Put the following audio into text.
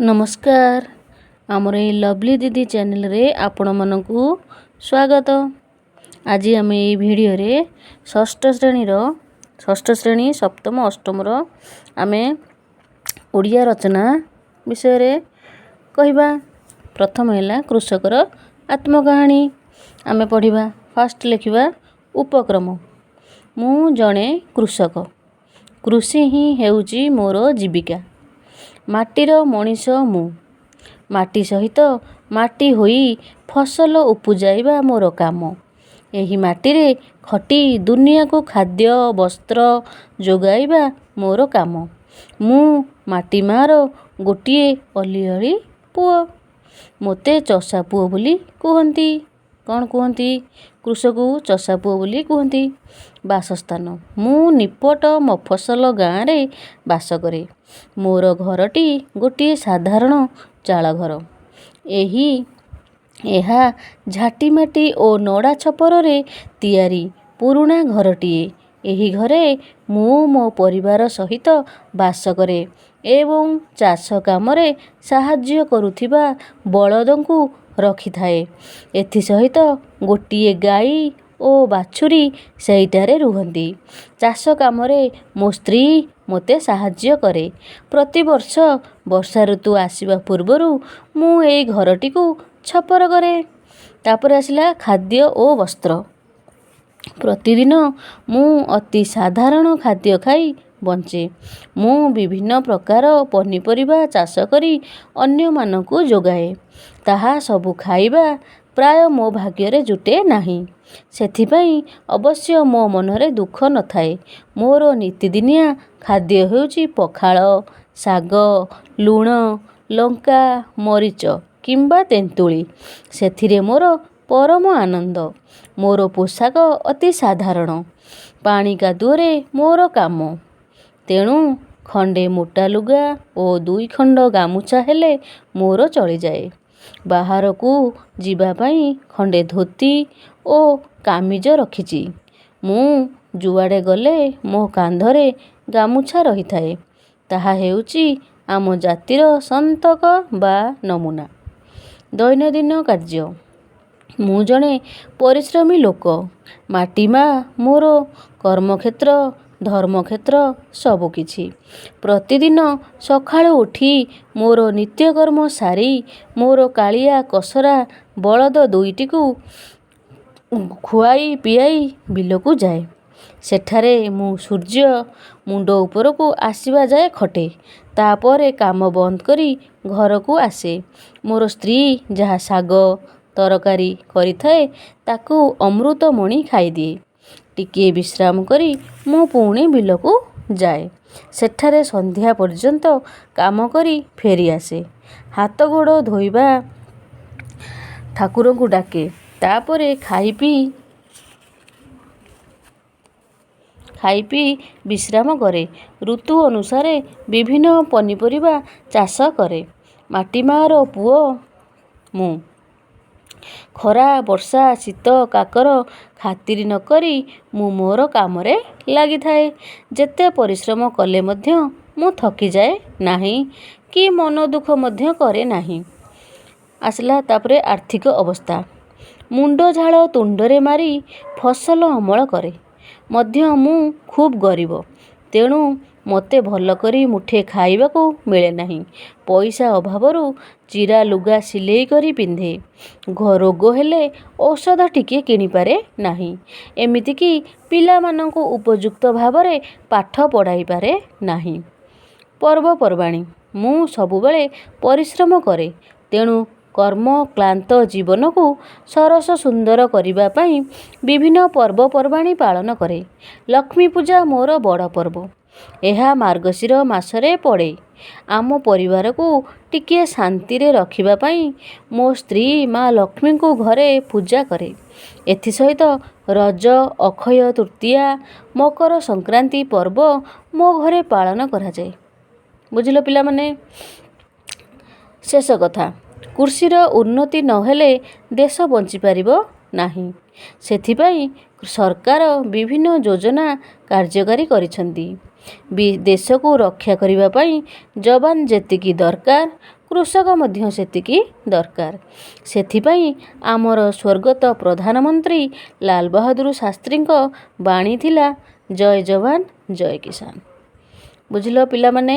ନମସ୍କାର, ଆମର ଏଇ ଲଭଲି ଦିଦି ଚ୍ୟାନେଲରେ ଆପଣମାନଙ୍କୁ ସ୍ୱାଗତ। ଆଜି ଆମେ ଏଇ ଭିଡ଼ିଓରେ ଷଷ୍ଠ ଶ୍ରେଣୀର, ଷଷ୍ଠ ଶ୍ରେଣୀ, ସପ୍ତମ, ଅଷ୍ଟମର ଆମେ ଓଡ଼ିଆ ରଚନା ବିଷୟରେ କହିବା। ପ୍ରଥମ ହେଲା କୃଷକର ଆତ୍ମକାହାଣୀ ଆମେ ପଢ଼ିବା। ଫାଷ୍ଟ ଲେଖିବା ଉପକ୍ରମ। ମୁଁ ଜଣେ କୃଷକ। କୃଷି ହିଁ ହେଉଛି ମୋର ଜୀବିକା। ମାଟିର ମଣିଷ ମୁଁ। ମାଟି ସହିତ ମାଟି ହୋଇ ଫସଲ ଉପୁଜାଇବା ମୋର କାମ। ଏହି ମାଟିରେ ଖଟି ଦୁନିଆକୁ ଖାଦ୍ୟ, ବସ୍ତ୍ର ଯୋଗାଇବା ମୋର କାମ। ମୁଁ ମାଟି ମାଆର ଗୋଟିଏ ଅଲିଅଳି ପୁଅ। ମୋତେ ଚଷା ପୁଅ ବୋଲି କୁହନ୍ତି। କ'ଣ କୁହନ୍ତି? କୃଷକକୁ ଚଷା ପୁଅ ବୋଲି କୁହନ୍ତି। ବାସସ୍ଥାନ। ମୁଁ ନିପଟ ମଫସଲ ଗାଁରେ ବାସ କରେ। ମୋର ଘରଟି ଗୋଟିଏ ସାଧାରଣ ଚାଳଘର। ଏହା ଝାଟିମାଟି ଓ ନଡ଼ା ଛପରରେ ତିଆରି ପୁରୁଣା ଘରଟିଏ। ଏହି ଘରେ ମୁଁ ମୋ ପରିବାର ସହିତ ବାସ କରେ ଏବଂ ଚାଷ କାମରେ ସାହାଯ୍ୟ କରୁଥିବା ବଳଦଙ୍କୁ ରଖିଥାଏ। ଏଥିସହିତ ଗୋଟିଏ ଗାଈ ଓ ବାଛୁରୀ ସେଇଠାରେ ରୁହନ୍ତି। ଚାଷ କାମରେ ମୋ ସ୍ତ୍ରୀ ମୋତେ ସାହାଯ୍ୟ କରେ। ପ୍ରତିବର୍ଷ ବର୍ଷା ଋତୁ ଆସିବା ପୂର୍ବରୁ ମୁଁ ଏଇ ଘରଟିକୁ ଛପର କରେ। ତାପରେ ଆସିଲା ଖାଦ୍ୟ ଓ ବସ୍ତ୍ର। ପ୍ରତିଦିନ ମୁଁ ଅତି ସାଧାରଣ ଖାଦ୍ୟ ଖାଇ ବଞ୍ଚେ। ମୁଁ ବିଭିନ୍ନ ପ୍ରକାର ପନିପରିବା ଚାଷ କରି ଅନ୍ୟମାନଙ୍କୁ ଯୋଗାଏ। ତାହା ସବୁ ଖାଇବା ପ୍ରାୟ ମୋ ଭାଗ୍ୟରେ ଜୁଟେ ନାହିଁ। ସେଥିପାଇଁ ଅବଶ୍ୟ ମୋ ମନରେ ଦୁଃଖ ନଥାଏ। ମୋର ନିତିଦିନିଆ ଖାଦ୍ୟ ହେଉଛି ପଖାଳ, ଶାଗ, ଲୁଣ, ଲଙ୍କା, ମରିଚ କିମ୍ବା ତେନ୍ତୁଳି। ସେଥିରେ ମୋର ପରମ ଆନନ୍ଦ। ମୋର ପୋଷାକ ଅତି ସାଧାରଣ। ପାଣି କାଦୁଅରେ ମୋର କାମ। ତେଣୁ ଖଣ୍ଡେ ମୋଟା ଲୁଗା ଓ ଦୁଇଖଣ୍ଡ ଗାମୁଛା ହେଲେ ମୋର ଚଳିଯାଏ। ବାହାରକୁ ଯିବା ପାଇଁ ଖଣ୍ଡେ ଧୋତି ଓ କାମିଜ ରଖିଛି। ମୁଁ ଯୁଆଡ଼େ ଗଲେ ମୋ କାନ୍ଧରେ ଗାମୁଛା ରହିଥାଏ। ତାହା ହେଉଛି ଆମ ଜାତିର ସନ୍ତକ ବା ନମୁନା। ଦୈନନ୍ଦିନ କାର୍ଯ୍ୟ। ମୁଁ ଜଣେ ପରିଶ୍ରମୀ ଲୋକ। ମାଟି ମା ମୋର କର୍ମକ୍ଷେତ୍ର, ଧର୍ମକ୍ଷେତ୍ର, ସବୁକିଛି। ପ୍ରତିଦିନ ସକାଳୁ ଉଠି ମୋର ନିତ୍ୟକର୍ମ ସାରି ମୋର କାଳିଆ କସରା ବଳଦ ଦୁଇଟିକୁ ଖୁଆଇ ପିଆଇ ବିଲକୁ ଯାଏ। ସେଠାରେ ମୁଁ ସୂର୍ଯ୍ୟ ମୁଣ୍ଡ ଉପରକୁ ଆସିବା ଯାଏ ଖଟେ। ତାପରେ କାମ ବନ୍ଦ କରି ଘରକୁ ଆସେ। ମୋର ସ୍ତ୍ରୀ ଯାହା ଶାଗ, ତରକାରୀ କରିଥାଏ, ତାକୁ ଅମୃତ ମଣି ଖାଇଦିଏ। ଟିକିଏ ବିଶ୍ରାମ କରି ମୁଁ ପୁଣି ବିଲକୁ ଯାଏ। ସେଠାରେ ସନ୍ଧ୍ୟା ପର୍ଯ୍ୟନ୍ତ କାମ କରି ଫେରିଆସେ। ହାତ ଗୋଡ଼ ଧୋଇବା, ଠାକୁରଙ୍କୁ ଡାକେ। ତାପରେ ଖାଇ ପିଇ ବିଶ୍ରାମ କରେ। ଋତୁ ଅନୁସାରେ ବିଭିନ୍ନ ପନିପରିବା ଚାଷ କରେ। ମାଟି ମାଆର ପୁଅ ମୁଁ। ଖରା, ବର୍ଷା, ଶୀତ, କାକର ଖାତିର ନକରି ମୁଁ ମୋର କାମରେ ଲାଗିଥାଏ। ଯେତେ ପରିଶ୍ରମ କଲେ ମଧ୍ୟ ମୁଁ ଥକିଯାଏ ନାହିଁ କି ମନ ଦୁଃଖ ମଧ୍ୟ କରେ ନାହିଁ। ଆସିଲା ତାପରେ ଆର୍ଥିକ ଅବସ୍ଥା। ମୁଣ୍ଡ ଝାଳ ତୁଣ୍ଡରେ ମାରି ଫସଲ ଅମଳ କରେ ମଧ୍ୟ ମୁଁ ଖୁବ୍ ଗରିବ। ତେଣୁ ମୋତେ ଭଲ କରି ମୁଠେ ଖାଇବାକୁ ମିଳେ ନାହିଁ। ପଇସା ଅଭାବରୁ ଚିରା ଲୁଗା ସିଲେଇ କରି ପିନ୍ଧେ। ରୋଗ ହେଲେ ଔଷଧ ଟିକିଏ କିଣିପାରେ ନାହିଁ। ଏମିତିକି ପିଲାମାନଙ୍କୁ ଉପଯୁକ୍ତ ଭାବରେ ପାଠ ପଢ଼ାଇପାରେ ନାହିଁ। ପର୍ବପର୍ବାଣୀ। ମୁଁ ସବୁବେଳେ ପରିଶ୍ରମ କରେ। ତେଣୁ କର୍ମ କ୍ଳାନ୍ତ ଜୀବନକୁ ସରସ ସୁନ୍ଦର କରିବା ପାଇଁ ବିଭିନ୍ନ ପର୍ବପର୍ବାଣୀ ପାଳନ କରେ। ଲକ୍ଷ୍ମୀ ପୂଜା ମୋର ବଡ଼ ପର୍ବ। ଏହା ମାର୍ଗଶିର ମାସରେ ପଡ଼େ। ଆମ ପରିବାରକୁ ଟିକିଏ ଶାନ୍ତିରେ ରଖିବା ପାଇଁ ମୋ ସ୍ତ୍ରୀ ମା ଲକ୍ଷ୍ମୀଙ୍କୁ ଘରେ ପୂଜା କରେ। ଏଥିସହିତ ରଜ, ଅକ୍ଷୟ ତୃତୀୟା, ମକର ସଂକ୍ରାନ୍ତି ପର୍ବ ମୋ ଘରେ ପାଳନ କରାଯାଏ। ବୁଝିଲ ପିଲାମାନେ? ଶେଷ କଥା, କୃଷିର ଉନ୍ନତି ନହେଲେ ଦେଶ ବଞ୍ଚିପାରିବ ନାହିଁ। ସେଥିପାଇଁ ସରକାର ବିଭିନ୍ନ ଯୋଜନା କାର୍ଯ୍ୟକାରୀ କରିଛନ୍ତି। ଦେଶକୁ ରକ୍ଷା କରିବା ପାଇଁ ଯବାନ ଯେତିକି ଦରକାର, କୃଷକ ମଧ୍ୟ ସେତିକି ଦରକାର। ସେଥିପାଇଁ ଆମର ସ୍ୱର୍ଗତ ପ୍ରଧାନମନ୍ତ୍ରୀ ଲାଲବାହାଦୁର ଶାସ୍ତ୍ରୀଙ୍କ ବାଣୀ ଥିଲା, ଜୟ ଯବାନ ଜୟ କିଷାନ। ବୁଝିଲ ପିଲାମାନେ?